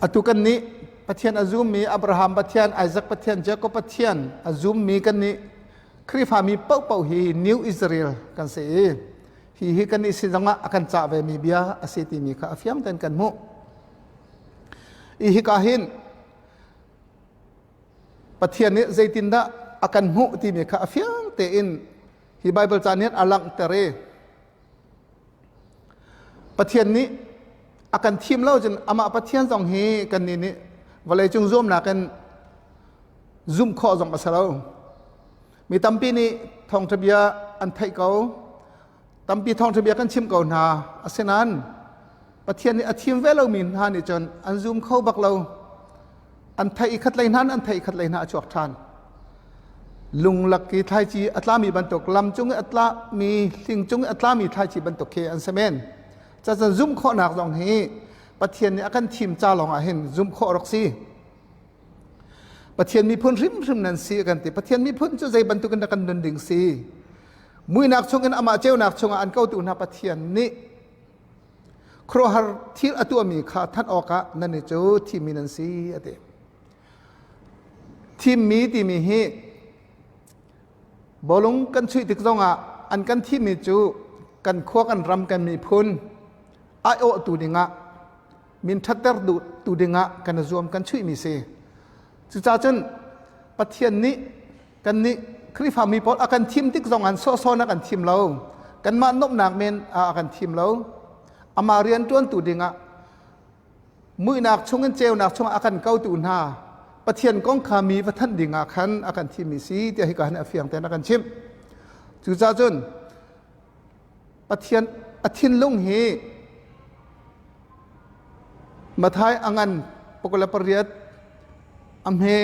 Atu kan nih Pathian a zummi Abraham Pathian, Isaac Pathian, Jacob Pathian a zummi kan nih Khrihfami paohpaoh hi New Israel kan si i hi hi kan nih sin zongah a kan cah vemi bia a si timi kha a fiang tein kan hmuh. I hika hin Pathian nih zeitindah a kan hmuh timi kha a fiang tein hi Baibal ca nih a langhter i Pathian nih a kan thim lo cun amah Pathian zong hi kannih nih vawleicung zuamnak in zumh khawh zong a si lo. Mi tampi nih thawngṭha bia an theih ko. Tampi thawngṭha bia kan chim ko hna. Asinain Pathian nih a thim ve lomi hna nih cun an zum kho bak lo. An theih i khatlei hna an theih khatlei hna a chuak ṭhan. Lunglak i thlaici a tlami bantuk, lam cung i a tlami, hling cung i a tlami thlaici bantuk khi an si men. Cacun zumh khawhnak zong hi Pathian nih a kan thim ca lawng ah hin zumh khawh rak si. Pathian miphun hrimhrim nan si kan ti. Pathian miphun cu zei bantukin dah kan nun ding si? Muinak chungin amah ceunak chungah an kotu hna Pathian nih khuaruahhar thil a tuahmi kha thanh awkah nan i cu thimmi nan si a ti. Thimmi timi hi bawlung kan chuih tik zongah an kan thimmi cu kan khua kan ram kan miphun aiawhtu dingah min ṭhatter tu dingah kan i zuam kan chuihmi si. Cucaah cun Pathian nih kan nih Khrihfami pawl a kan thim tik zong an sawhsawh a kan thim lo. Kanmah nuamhnak men a kan thim lo. Amah rian ṭuantu dingah muihnak chungin ceunak chungah a kan kotu hna Pathian kong kha mi va thanh dingah khan a kan thimmi si tiah hika hin a fiang tein a kan chimh. Cucaah cun Pathian a thinlung hi Mathai a ngan 28 a hme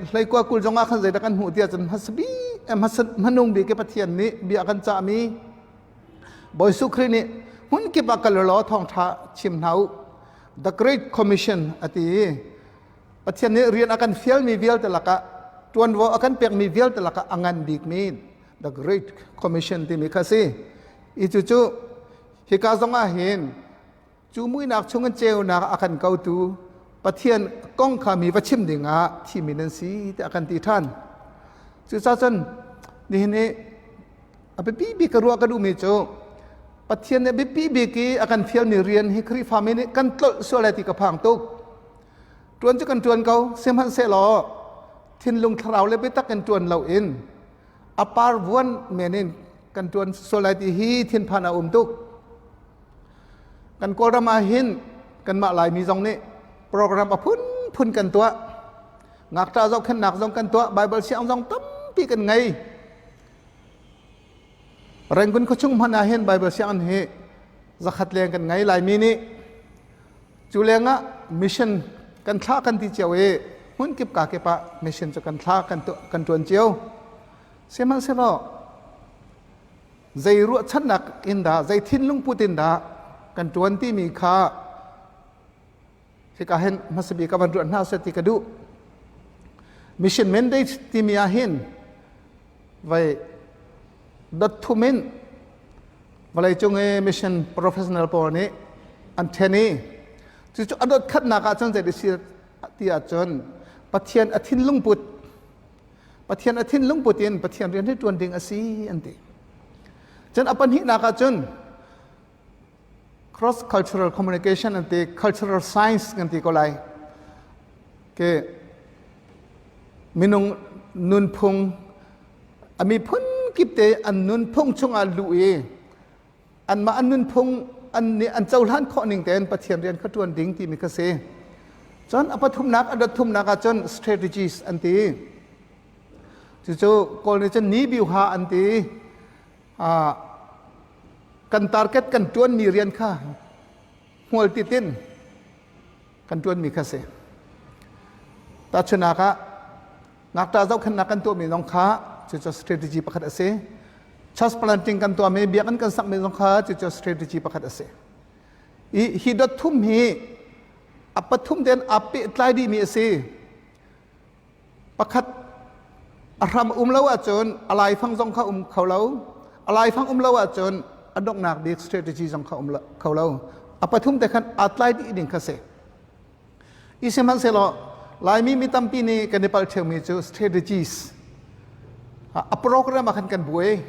hleikua 20 zongah khan zeidah kan hmuh tiah cun hmasa hmanung bik i Pathian nih bia a kan cahmi Bawi Jesuh Khrih nih hmun kip ah kal law thawngṭha chim hna u The Great Commission a ti i Pathian nih rian a kan fialmi vialte lakah ṭuanvo a kan pekmi vialte lakah a ngan bikmi The Great Commission timi kha si. I cucu hika zong ah hin cu muihnak chungin ceunak a kan kotu Pathian kong kha mi va chim dingah thimi nan si tiah a kan ti ṭhan. Cucaah cun nihin i a biapi bik ka ruah ka duhmi cu Pathian nih biapi bik i a kan fialmi rian hi Khrihfami nih kan tlolh sual lai ti ka phang tuk. Ṭuan cu kan ṭuan ko, sihmanhsehlaw thinlung thlarau le biatak in ṭuan loin a par vuan men in kan ṭuan sual lai ti hi thinphan a um tuk. Kan Kawlram ah hin kanmah Laimi zong nih program a phunphun kan tuah. Ngakṭah zohkhenhnak zong kan tuah, Bible siang zong tampi kan ngei. Rangoon khuachung hmanh ah hin Bible sianginn hi zakhat leng kan ngei Laimi nih. Cu lengah mission kan thlah kan ti cio i hmun kip ka kip ah mission cu kan thlah kan kan ṭuan cio. Sihmanhsehlaw zei ruahchannak in dah zei thinlung put in dah kan ṭuan timi kha hika hin hmasa bik ka van ruat hna seh ti ka duh. Mission mandate timi ah hin vai dot thum in vawleicung i mission professional pawl nih an ṭhen i cucu a dot khatnak ah cun zei si ti ahcun Pathian a thinlung put Pathian a thinlung put in Pathian rian hi ṭuan ding a si an ti. Cun a pahnihnak ah cun cross cultural communication an ti cultural science kan ti ko lai ke minung nunphung a miphun kip te an nunphung chungah luh i anmah an nunphung an nih an cohlan khawh ning tein Pathian rian kha ṭuan ding timi kha si. Cun a pathumnak a dot thumnak ah cun strategies an ti. Cucu Kawl nih cun ni biuha an ti. Kan target kan ṭuanmi rian kha hmual titin kan ṭuanmi kha si. Tahchunhnak ah ngakṭah zohkhenhnak kan tuahmi zong kha cucu strategy pakhat a si. Church planting kan tuahmi biakinn kan sakmi zong kha cucu strategy pakhat a si. I hi dot thum hi a pathum tein aa pehtlai dihmi a si. Pakhat a hram um lo ahcun a laifang zong kha um kho lo. A laifang um lo ahcun a donghnak bik strategy zong kha um kho lo. A pathum te khan aa tlai dih ding kha si. I sihmanhsehlaw Laimi mi tampi nih kan i palh ṭheumi cu strategies a program ah khan kan buai.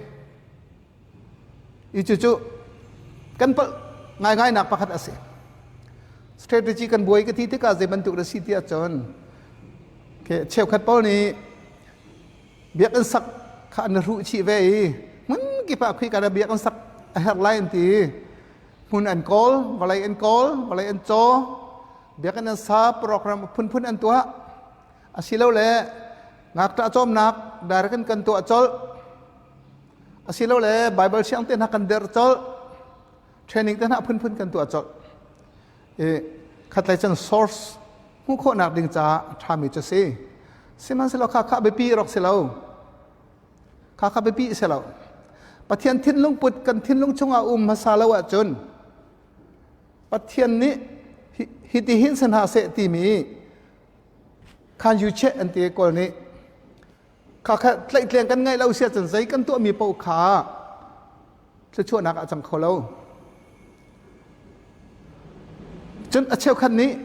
I cucu kan palh ngaingai nak pakhat a si. Strategy kan buai ka ti tikah zei bantuk na si ti ahcun cheukhat pawl nih biakinn sak kha an hruh chih ve i hmun kip ah khika ah biakinn sak a herh lai an ti. Hmun an kawl, vawlei an kawl, vawlei an caw, biakinn an sa, program phunphun an tuah. Asilole ngakṭah cawmnak direct in kan tuah colh. Asilole Bible siang te hna kan der colh. Training te hna phunphun kan tuah colh. I khatlei cun source hmuh khawhnak ding caah a ṭhami cu si. Sihmanhsehlaw kha kha biapi rak si lo. Kha kha biapi si lo. Pathian thinlung put kan thinlung chungah um hmasa lo ahcun Pathian nih hitihin si hna seh timi khan yu che an ti kawl nih kha kha tlaihtleng kan ngaih lo sia cun zei kan tuahmi paoh kha thluachuahnak ah cang kho lo. Cun a cheukhat nih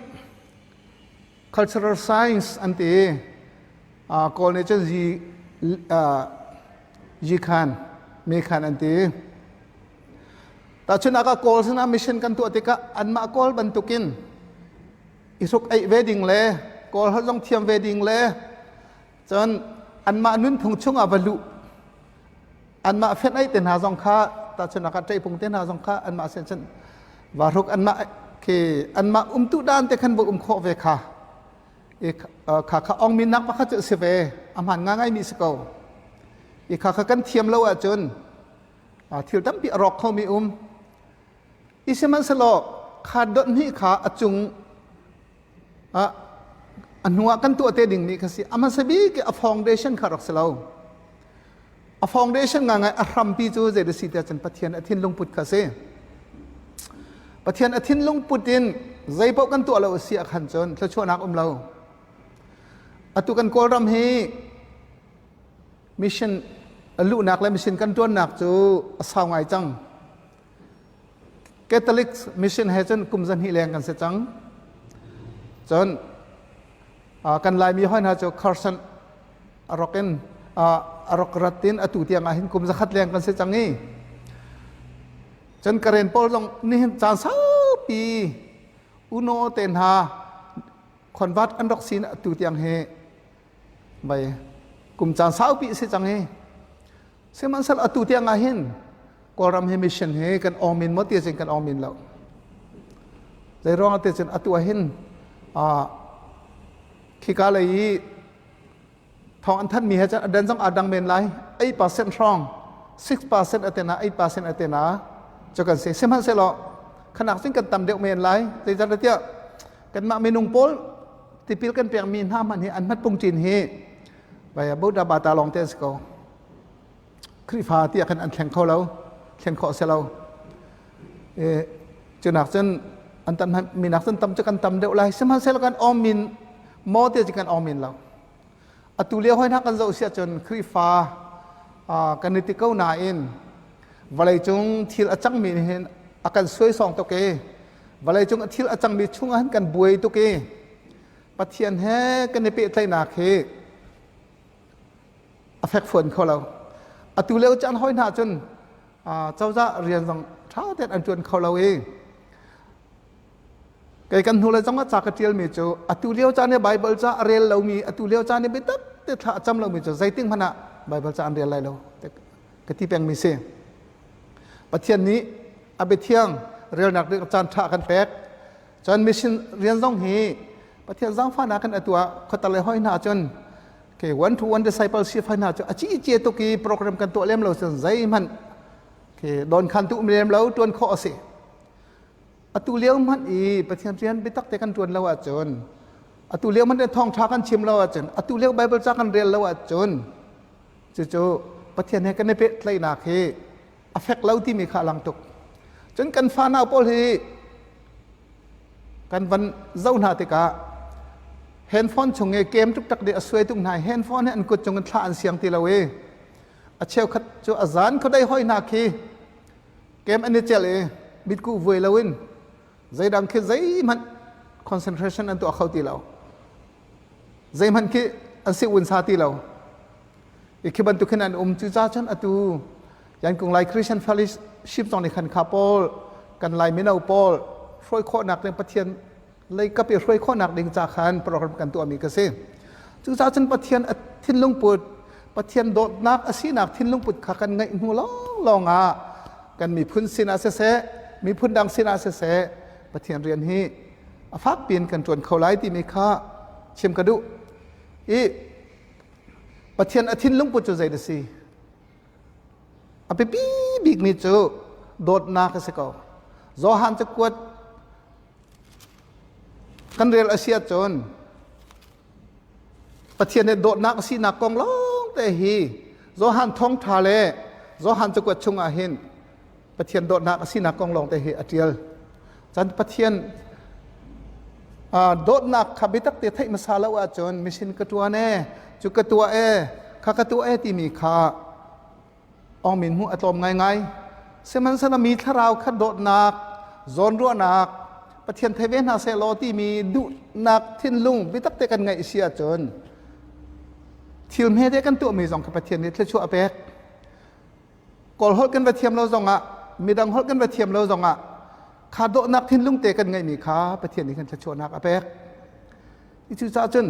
cultural science an ti. Kawl nih cun yi khan, me khan an ti. Tahchunhnak ah Kawl sinah mission kan tuah tikah anmah Kawl bantukin i hruk eih ve ding le Kawl holh zong thiam ve ding le cun anmah nunphung chungah va luh anmah fenh ei te hna zong kha tahchunhnak ah ṭeipung te hna zong kha anmah sin cun vahruk anmah khi anmah umtu dan te khan va um khawh ve kha i kha kha ong minnak pakhat cu si ve a hmaan ngangai mi si ko i kha kha kan thiam lo ahcun thil tampi a rawk khomi um i sihmanhsehlaw kha dot hnih kha a cung a hnuah kan tuah te ding mi kha si a hmasa bik a foundation kha rak si lo a foundation ngangai a hrampi cu zei da si tiah cun Pathian a thinlung put kha si Pathian a thinlung put in zeipaoh kan tuah lo a si ah khan cun thluachuahnak um lo atu kan Kawlram hi mission a luhnak le mission kan ṭuannak cu a sau ngai cang Catholic mission he cun kum zahnih leng kan si cang. Cun kan Laimi hoi hna cu Carson a rak in a rak rat in atu tiang ah hin kum zakhat leng kan si cang i cun Karen pawl zong nihin caan saupi uno te hna convert an rak sin atu tiang hi bai kum caan saupi si cang hi Sihmanhsehlaw atu tiang ah hin Kawlram hi mission hi kan awng min maw ti cun kan awng min lo. Zei ruang ah ti cun atu ah hin khika lei i thawng an thanmi he cun a dan zong aa dang men lai 8% hrawng 6% atena 8% atena cu kan si sihmanhsehlaw khanak cun kan tam deuh men lai zeicahtiah kanmah minung pawl tipil kan pekmi hna hmanh hi an hmat pungṭin hi Vai Buddha bata lawng te an si ko. Khrihfa tiah khan an thleng kho lo, thlen khawh si lo. E, cunak cun an tam minak cun tam cu kan tam deuh lai. Sihmanhsehlaw kan awm min maw te cu kan awm min lo. Atu lio hoi hna kan zoh siah cun Khrihfa kan i ti ko nain vawleicung thil a cangmi nih hin a kan suaisawng tuk i vawleicung thil a cangmi chungah hin kan buai tuk i Pathian he kan i pehtlaihnak hi a fekfuan kho lo. Atu lio caan hoi hna cun cozah rian zong ṭha tein an ṭuan kho lo i kei kan hnu le zong ah ca ka ṭialmi cu atu lio caan i Baibal ca a rel lomi atu lio caan i biatak te thla a cam lomi cu zeitik hmanh ah Baibal ca an rel lai lo ka ti pengmi si. Pathian nih a biathiang relnak ding caan ṭha kan pek. Cun mission rian zong hi Pathian zaangfahnak in atu ah khuatar le hoi hna cun ke one to one discipleship hoi hna cu a ci cie tuk i program kan tuah lem lo cun zeihmanh ke don khan tu um lem lo tuan khawh a si. Atu lio hmanh i Pathian rian biatak te kan tuan lo ahcun atu lio hmanh thawngtha kan chim lo ahcun atu lio Bible ca kan rel lo ahcun cucu Pathian he kan i pehtlaihnak hi a fek lo timi kha a lang tuk. Cun kan fanau pawl hi kan van zoh hna tikah handphone chung i game tuk tak dih a suai tuk hna handphone hi an kut cung in thlah an siang ti lo i a cheukhat cu a zan khuadei hoi hna khi game an i celh i mitkuh vuai loin zeidang khi zeihmanh. concentration an tuah kho ti lo. Zeihmanh khi an si unsa ti lo. I khi bantuk hin an um. Cucaah cun atu Yankung Lai Christian Fellowship zong nih khan kha pawl kan Lai mino pawl hruai khawhnak ding Pathian lei kap i hruai khawhnak ding ca khan program kan tuahmi ka si. Cucaah cun Pathian a thinlung put, Pathian dawtnak a sinak thinlung put kha kan ngeih hnu lawnglawng ah kan miphun sinah siseh, miphun dang sinah siseh, Pathian rian hi a fak piin kan ṭuan kho lai timi kha chim ka duh. I Pathian a thinlung put cu zei a si? A biapi bikmi cu dawtnak a si ko. Johan cakuat kan rel a si ahcun Pathian nih dawtnak a sinak kong lawngte hi Johan thawngṭha le Johan cakuat chungah hin Pathian dawtnak a sinak kong lawngte hi a ṭial. Cun Pathian dawtnak kha biatak te theih hmasa lo ahcun mission ka ṭuan e, cu ka tuah e, kha ka tuah e timi kha Ong min hmuh a tlawm ngaingai. Sihmanhsehlaw mi thlarau kha dawtnak, zawnruahnak, Pathian thei ve hna seh law timi duhnak thinlung biatak te kan ngeih si ahcun thil hme te kan tuahmi zong kha Pathian nih thluachuah a pek. Kawl holh kan va thiam lo zongah, midang holh kan va thiam lo zongah kha dawtnak thinlung te kan ngeihmi kha Pathian nih kan thluachuahnak a pek. Cucaah cun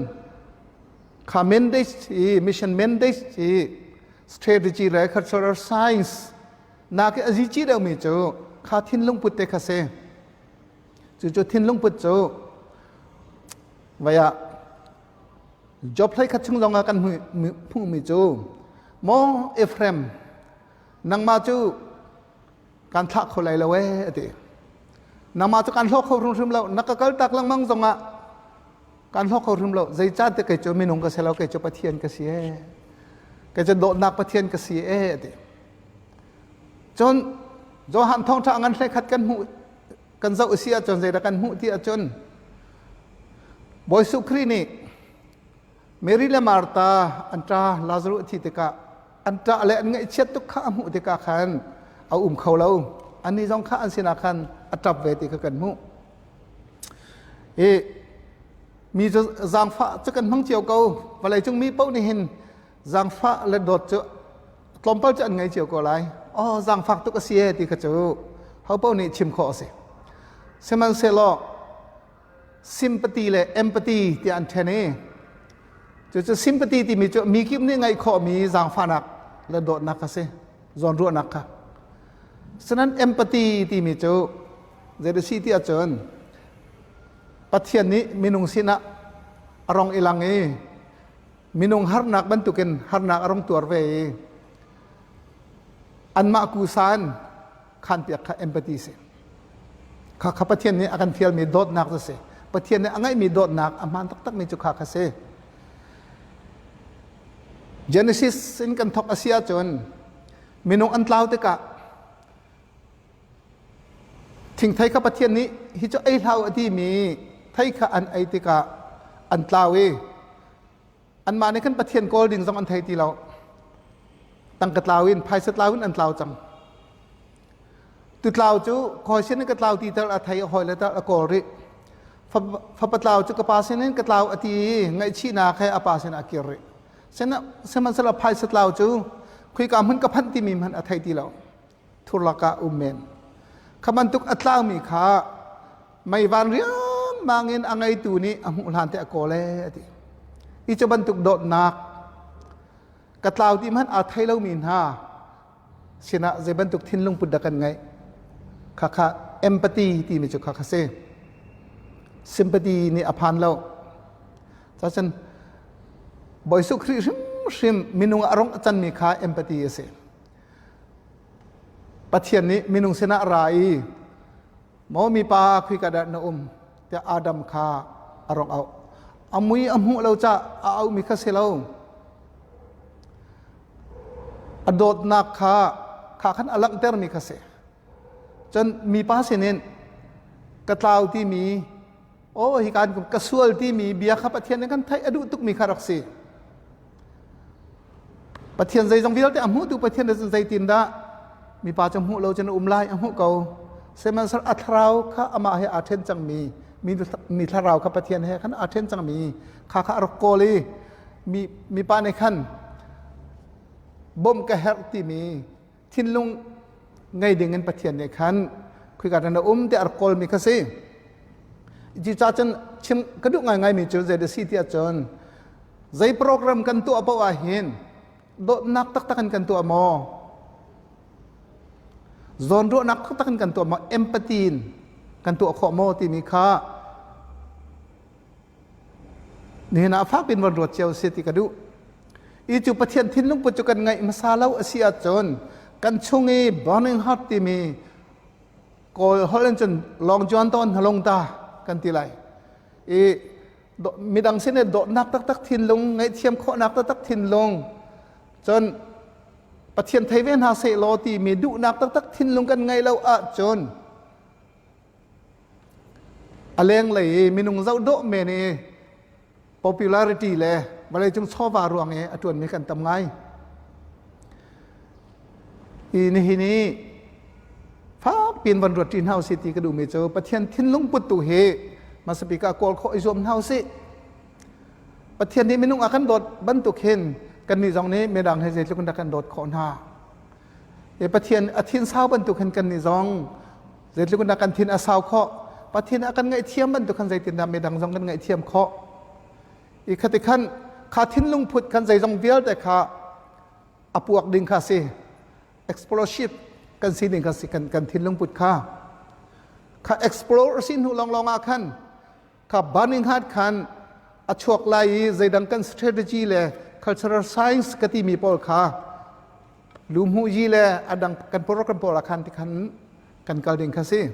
kha mandate i mission mandate i strategy le cultural science nak i a zici deuhmi cu kha thinlung put te kha si. Cucu thinlung put cu vaya job hlei khat chung zongah kan hmuhmi cu maw Ephraim nangmah cu kan thlah kho lai lo ee ati. Nangmah cu kan hlawk kho hrimhrim lo na ka kal tak lengmang zongah kan hlawk kho hrim lo zeicahtiah kei cu minung ka si lo kei cu Pathian ka si ee kei cu dawtnak Pathian ka si ee ati cun Johan thawngṭha ngan hlei khat kan hmuh kan zoh si ahcun zeidah kan hmuh ti ahcun Bawi Jesuh Khrih nih Mary le Martha an ṭa Lazarus a thi tikah an ṭah le an ngaihchiat tuk kha a hmuh tikah khan a um kho lo annih zong kha an sinah khan a ṭap ve ti kha kan hmuh I mi cu zaangfah cu kan hmang cio ko. Vawleicung mi paoh nih hin zaangfah le dawt cu tlawmpal cu an ngei cio ko lai. Oh, zaangfak tuk a si ee ti kha cu ho paoh nih chim khawh a si. Sihmanhsehlaw sympathy le empathy tiah an ṭhen i cucu sympathy timi cu mi kip nih ngaih khawhmi zaangfahnak le dawtnak a si, zawnruahnak kha. Sinain empathy timi cu Zei si ti ahcun Pathian nih minung sinah a rong i lang i minung harnak bantukin harnak a rong tuar ve i anmah kusa in khanpiak kha empathy si. Kha kha Pathian nih a kan fialmi dawtnak cu si. Pathian nih a ngeihmi dawtnak a hmaan taktakmi cu kha kha si. Genesis in kan thawk a si ahcun minung an tlau tikah Thingthei kha Pathian nih hi cu ei hlah u a timi thei kha an ei tikah an tlau i anmah nih khan Pathian kawl ding zong an thei ti lo. Tangka tlau in phaisa tlau in an tlau cang. Tutlau cu khawi sin in ka tlau ti tal a thei a hawi le tal a kawl rih. Fapa tlau cu ka pa sin in ka tlau a ti i ngaihchihnak he a pa sin ah a kir rih. Sihmanhsehlaw phaisa tlau cu khuika hmun ka phanh timi hmanh a thei ti lo. Thur lakah um men. Kha bantuk a tlaumi kha meivan riangmang in a ngeitu nih a hmuh hlan te a kawl ee a ti. Hi cu bantuk dawtnak ka tlau ti hmanh aa thei lomi hna sinah zei bantuk thinlung put dah kan ngeih. Khakha empathy timi cu khakha si. Sympathy nih a phan lo. Cacun Bawi Jesuh Khrih hrimhrim minung a rong a canmi kha empathy a si. Pathian nih minung sinah a ra i maw mipa khika dah na um tiah Adam kha a rak auh. A mui a hmuh lo cah a auhmi kha si lo. A dawtnak kha kha khan a langhtermi kha si. Cun mipa sinin ka tlau timi oh hi kan ka sual timi bia kha Pathian nih kan theih a duh tukmi kha rak si. Pathian zeizong vialte a hmuhtu Pathian nih cun zeitindah mipa cu hmuh lo cun a um lai a hmuh ko. Sihmanhsehlaw a thlarau kha amah he aa ṭhen cangmi Mi thlarau kha Pathian he khan aa ṭhen cangmi kha kha a rak kawl i mi mipa nih khan bawmh ka herh timi thinlung ngei ding in Pathian nih khan khika na um ti a rak kawlmi kha si. Cucaah cun chim ka duh ngaingaimi cu zei dah si ti ahcun zei program kan tuah paoh ah hin dawtnak taktak in kan tuah maw? Zawnruahnak taktak in kan tuah maw? Empathy in kan tuah khawh maw timi kha nihin ah fak in van ruat cio si ti ka duh. I cu Pathian thinlung put cu kan ngaih hmasa lo a si ahcun kan chung i burning heart timi Kawl holh in cun long juan ton hnalong ta kan ti lai. I midang sin i dawtnak taktak thinlung, ngaihthiam khawhnak taktak thinlung, cun Pathian thei ve hna seh law timi duhnak taktak thinlung kan ngeih lo ahcun a lenglei i minung zoh dawh men i popularity le vawleicung chawva ruang i a ṭuanmi kan tam ngai. I nihin i fak piin van ruat ṭi hna usih ti ka duhmi cu Pathian thinlung put tu hi hmasabik ah kawl khawh i zuam hna usih. Pathian nih minung a kan dawt bantuk hin kannih zong nih midang he zeitluk in dah kan dawt khawh hna. E Pathian a thin sau bantuk hin kannih zong zeitluk in dah kan thin a sau khawh. Pathian a kan ngaihthiam bantuk khan zeitindah midang zong kan ngaihthiam khawh. I khati khan kha thinlung phut khan zeizong vialte kha a puak ding kha si. Explosive kan si ding kha si kan kan thinlung put kha. Kha explore si hnu lawnglawng ah khan kha burning heart khan a chuak lai i zeidang kan strategy le cultural science ka timi pawl kha lumhu yi le adang kan program pawl ah khan ti khan kan kal ding kha si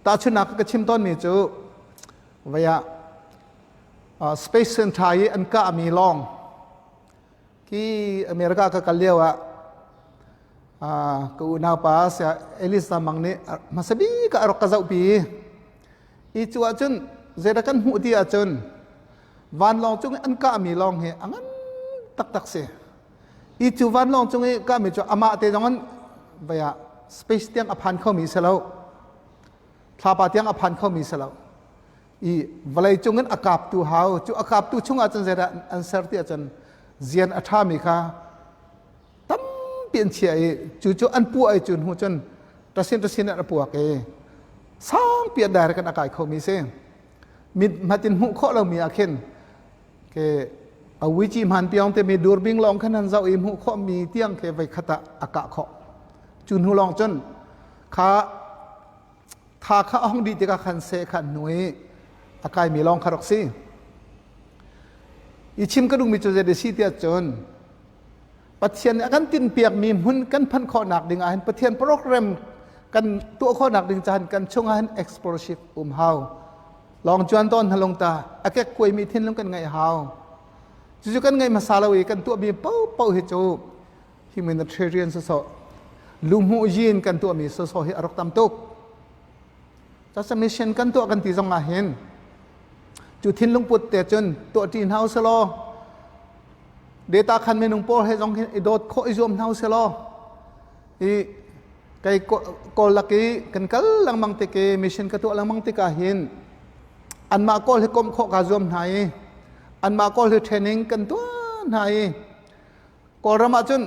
tahchunnak ka chim tawn mi cu vaya space center i an kah mi lawng khi America ka kal lio ah ka unau pa Elisa Mang nih hmasa bik ah a rak ka zohpi i cu ahcun zeidah kan hmuh ti ahcun vanlawng cung i an kahmi lawng hi a ngan taktak si i cu vanlawng cung i kahmi cu amah te zong an vei ah space tiang a phan khomi si lo thlapa tiang a phan khomi si lo i vawlei cung in a kaptu hau cu a kaptu chungah cun zeidah an ser ti ahcun zian a ṭhami kha tampi an chiah i cu cu an puah i cu hnu cun tasin tasin an puak i sangpi an direct in a kai khomi si mit hmatin hmuh khawh lomi ah khin ke a wici hman piang te mi durbing lawng khan han zoh i hmuh khawh mi tiang ke voi khat ah a kah khawh cu hnu lawng cun kha tha kha a hong dih tikah khan seh kha an hnu i a kaimi lawng kha rak si i chim ka duhmi cu zei si tiah cun Pathian nih a kan tinhpiakmi hmun kan phanh khawhnak ding ah hin Pathian program kan tuah khawhnak ding cahan kan chungah hin explosive um hau lawng chuan tawn halung ta a kek kuaimi thinlung kan ngaih hau cucu kan ngaih hmasa lo i kan tuahmi paohpaoh hi cu humanitarian sawsawh luhmuh yin kan tuahmi sawsawh hi a rak tam tuk Casa mission kan tuah kan ti zong ah hin cu thinlung put te cun tuah ṭi hna usih data khan minung pawl he zong hin i dawt khawh i zuam hna usih law i kai kawl lak i kan kal lengmang tik i mission ka tuah lengmang tikah hin anmah kawl hi komh khawh kaa zuam hna i anmah kawl hi training kan tuah hna i Kawlram ah cun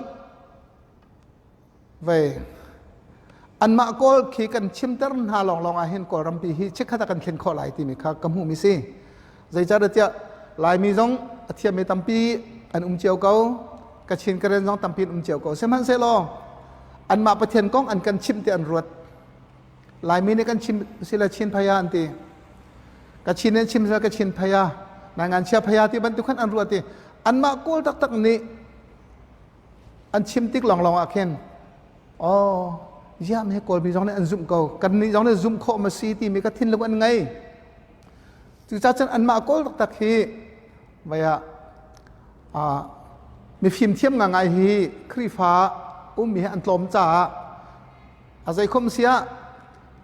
Vei. Anmah Kawl khi kan chimter hna lawnglawng ah hin Kawlrampi hi chikkhat ah kan thlen khawh lai timi kha ka hmuhmi si. Zeicahtiah Laimi zong a thiammi tampi an um cio ko. Kachin Karen zong tampi an um cio ko. Sihmanhsehlaw anmah Pathian kong an kan chimh ti an ruat. Laimi nih kan chim sila Chin phaya an ti. Kachin nih chim sila Kachin phaya, Naingan chia phaya ti bantuk khan an ruat i anmah Kawl taktak nih an chim tik lawnglawng ah khin oh ziam he kawlmi zong nih an zumh ko kan nih zong nih zumh khawh ma si timi ka thinlung an ngei cucaah cun anmah kawl taktak hi vai ah mifim thiam ngangai hi Khrihfa ummi hi an tlawm caah a zeikhom siah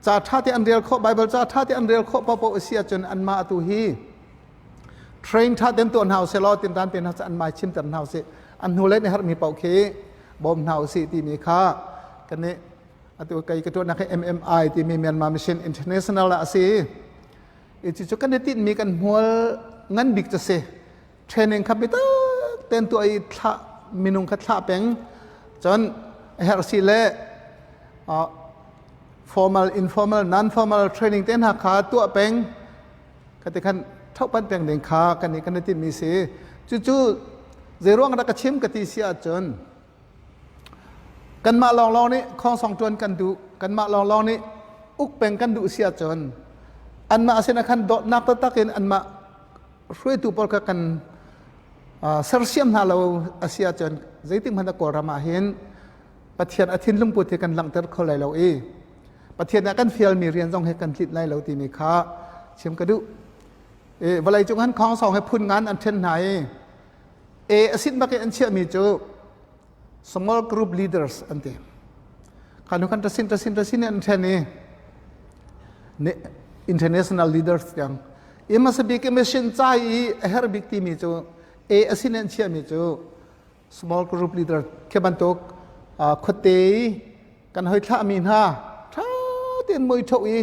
ca ṭha te an rel khawh Bible ca ṭha te an rel khawh paohpaoh a si ahcun anmah tu hi Train ṭha ten tuah hna usih law tinṭan pe hna an mai chimter hna usih an hnu le nih herhmi paoh khi bawm hna usih timi kha kan nih atu kai ka ṭuannak hi MMI timi Myanmar Mission International ah a si. I cucu kan i tinhmi kan hmual ngan bik cu si. Training kha biatak tein tuah i thlah minung kha thlah peng. Cun a herh si le formal, informal, non-formal training te hna kha tuah peng. Kha ti khan thohpan peng ding kha kan i kan i tinhmi si. Cucu zeiruang dah ka chim ka ti si ahcun Kanmah lawnglawng nih khongsong ṭuan kan duh, kanmah lawnglawng nih uk peng kan duh si ahcun anmah sinah khan dawtnak taktak in anmah hruaitu pawl kha kan sersiam hna lo a si ahcun zeitik hmanh ah Kawlram ah hin Pathian a thinlung put hi kan langhter kho lai lo i Pathian nih a kan fialmi rian zong hi kan tlinh lai lo timi kha chim ka duh. I vawlei cung han khongsong hi phun ngan an ṭhen hna i A a sin bak i an chiahmi cu small group leaders an ti. Kha nu khan tasin tasin tasin an ṭhen i international leaders tiang. I hmasa bik i mission ca i a herh bik timi cu A a sin an chiahmi cu small group leader khi bantuk khuate i kan hoi thlahmi hna ṭha tein mui ṭho i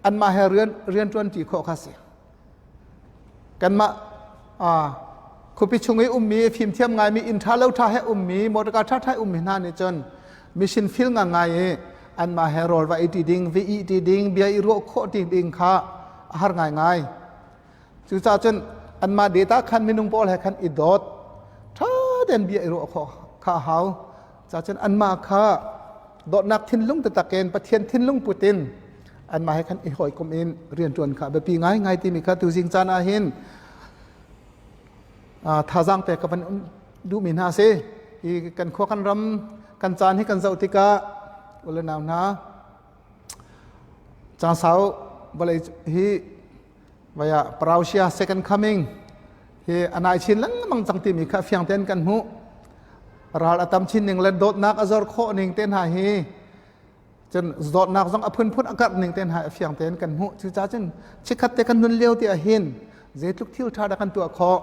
anmah he rian rianṭuan ṭi khawh kha si. Kanmah khuapi chung i ummi fimthiam ngaimi inn ṭha lo ṭha he ummi motorka ṭha ṭha ummi hna nih cun mission feel ngangai i anmah he rawl va ei ṭi ding, va ih ṭi ding, bia i ruah khawh ṭi ding kha a har ngaingai. Cucaah cun anmah data khan minung pawl he khan i dawt ṭha tein bia i ruah khawh kha a hau. Cacun anmah kha dawtnak thinlung taktak in Pathian thinlung put in anmah he khan i hawikom in rianṭuan kha biapi ngaingai timi kha tuzing caan ah hin thazaang pek ka van duhmi hna a si. Hi kan khua kan ram kan caan hi kan zoh tikah ule nau hna caan sau vawlei hi vaya Parausia second coming hi a nai chin lengmang cang timi kha fiang tein kan hmuh. Ral a tam chin ning le dawtnak a zor khawh ning te hna hi cun dawtnak zong a phunphun a karh ning te hna a fiang tein kan hmuh. Cucaah cun chikkhat te kan nun lio ti ah hin zeitluk thil ṭha dah kan tuah khawh.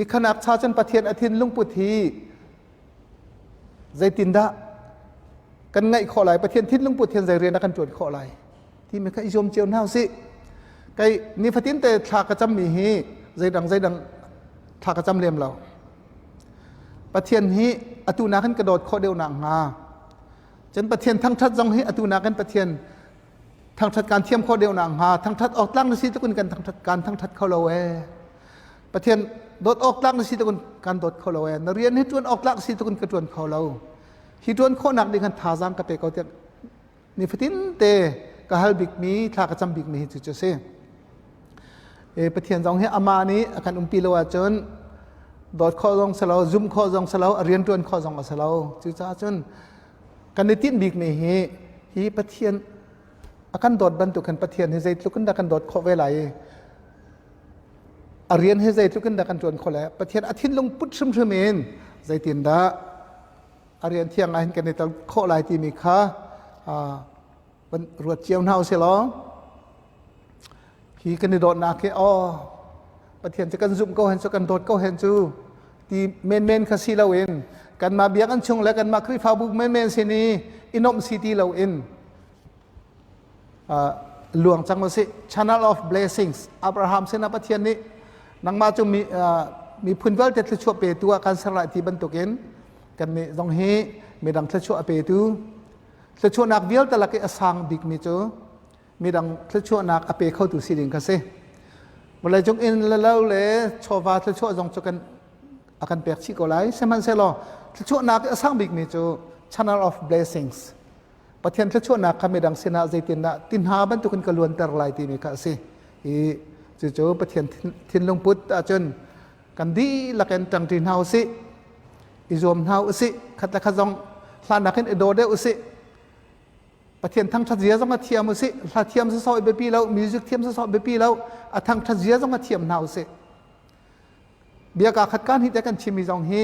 I khanak cha cun Pathian a thinlung put hi zeitindah kan ngaih khawh lai Pathian thinlung put hin zei rian dah kan ṭuan khawh lai timi kha i zuam cio hna usih. Kei nifatin te thla ka cammi hi zeidang zeidang thla ka cam lem lo. Pathian hi atu nakin ka dawt khawh deuh nak hnga. Cun Pathian thangṭhat zong hi atu nakin Pathian thangṭhat kan thiam khawh deuh nak hnga. Thangṭhat awk tlak na si tluk in kan thangṭhat kan thangṭhat kho lo ee. Pathian dawt awk tlak na si tluk in kan dawt kho lo ee. Na rian hi ṭuan awk tlak si tluk in ka ṭuan kho lo. Hi ṭuan khawhnak ding kan thazaang ka pe ko tiah nifatin te ka hal bikmi thla ka cam bikmi hi cu a si. E, Pathian zong hi amah nih a kan umpi lo ahcun dawt khawh zong si lo, zum khawh zong si lo, a rian ṭuan khawh zong a si lo. Cucaah cun kan i tinh bikmi hi hi Pathian a kan dawt bantuk khan Pathian hi zeitluk in dah kan dawt khawh ve lai i a rian hi zeitluk in dah kan ṭuan khawh lai. Pathian a thinlung put hrimhrim in zeitindah a rian thiang ah hin kan i tel khawh lai timi kha van ruat cio hna usih law hi kan i dawtnak hi aw Pathian cu kan zumh ko hen cu kan dawt ko hen cu ti menmen kha si loin kanmah biakinn chung le kanmah Khrihfabu menmen sin i i nuamh si ti loin luang cang usih channel of blessings Abraham sinah Pathian nih nangmah cu mi miphun vialte thluachuah petu ah kan ser lai ti bantukin kannih zong hi midang thluachuah a petu thluachuahnak vialte lak i a sang bikmi cu midang thluachuahnak a pe khotu si ding kha si vawleicung inn le lo le chawva thluachuah zong cu kan a kan pek chih ko lai sihmanhsehlaw thluachuahnak i a sang bikmi cu channel of blessings Pathian thluachuahnak kha midang sinah zeitindah ti hna bantukin ka luanter lai timi kha a si i cucu Pathian thinlung put ahcun kan dihlak in ṭangṭi hna usih i zuam hna usih khat le khat zong hlan in i daw deuh usih Pathian thangṭhat zia zong a thiam usih hla thiam sawsawh i biapi lo music thiam sawsawh biapi lo a thangṭhat zia zong a thiam hna usih biaka khat kan hi te kan chimmi zong hi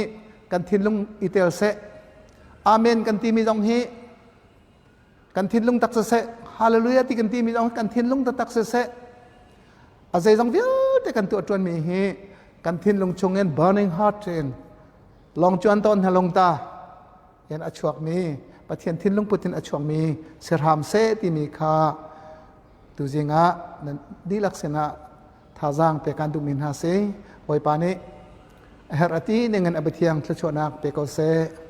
kan thinlung i tel seh amen kan timi zong hi kan thinlung tak siseh hallelujah ti kan timi zong kan thinlung taktak siseh a zeizong vialte kan tuah ṭuanmi hi kan thinlung chungin burning heart in long chuan tawn hna lung ta in a chuakmi Pathian thinlung put in a chuakmi si hram seh timi kha. Tuzing ah nan dihlak sinah thazaang pek aan duhmi hna si. Bawipa nih a herh a ti ning in a biathiang thluachuahnak pe ko seh.